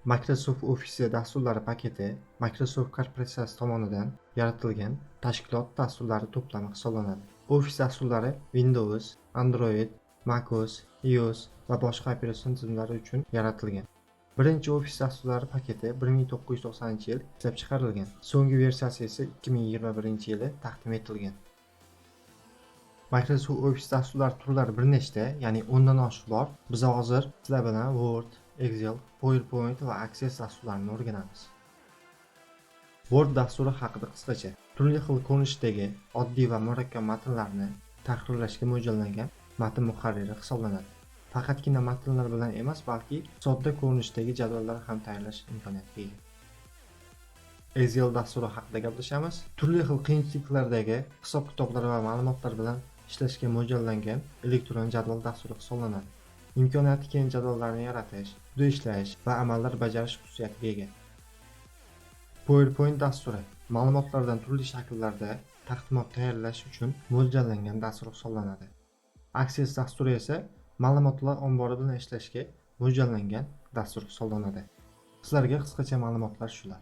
Microsoft Office dasturlari paketi Microsoft korporatsiyasi tomonidan yaratilgan tashkilot dasturlari to'plami hisoblanadi. Office dasturlari Windows, Android, macOS, iOS va boshqa operatsion tizimlari uchun yaratilgan. Birinchi Office dasturlari paketi 1990-yil ishlab chiqarilgan. So'nggi versiyasi esa 2021-yili taqdim etilgan. Microsoft Office dasturlari turlari bir nechta, ya'ni 10 dan oshiq bor. Biz hozir sizlar bilan Word, Excel, PowerPoint va Access dasturlarini o'rganamiz. Word dasturi haqida qisqacha. Turli xil ko'rinishdagi oddiy va murakkab matnlarni tahrirlashga mo'ljallangan matn muharriri hisoblanadi. Faqatgina matnlar bilan emas, balki sodda ko'rinishdagi jadvallar ham tayyorlash imkoniyatiga ega. Excel dasturi haqida gaplashamiz. Turli xil qiyinchiliklardagi hisob-kitoblar va ma'lumotlar bilan ishlashga mo'ljallangan elektron jadval dasturi hisoblanadi. Imkoniyati keng jadvallarni yaratish, ustida ishlash va amallar bajarish xususiyatiga ega. PowerPoint dasturi ma'lumotlardan turli shakllarda taqdimot tayyorlash uchun mo'ljallangan dastur hisoblanadi. Access dasturi esa ma'lumotlar ombori bilan ishlashga mo'ljallangan dastur hisoblanadi. Sizlarga qisqacha ma'lumotlar shular.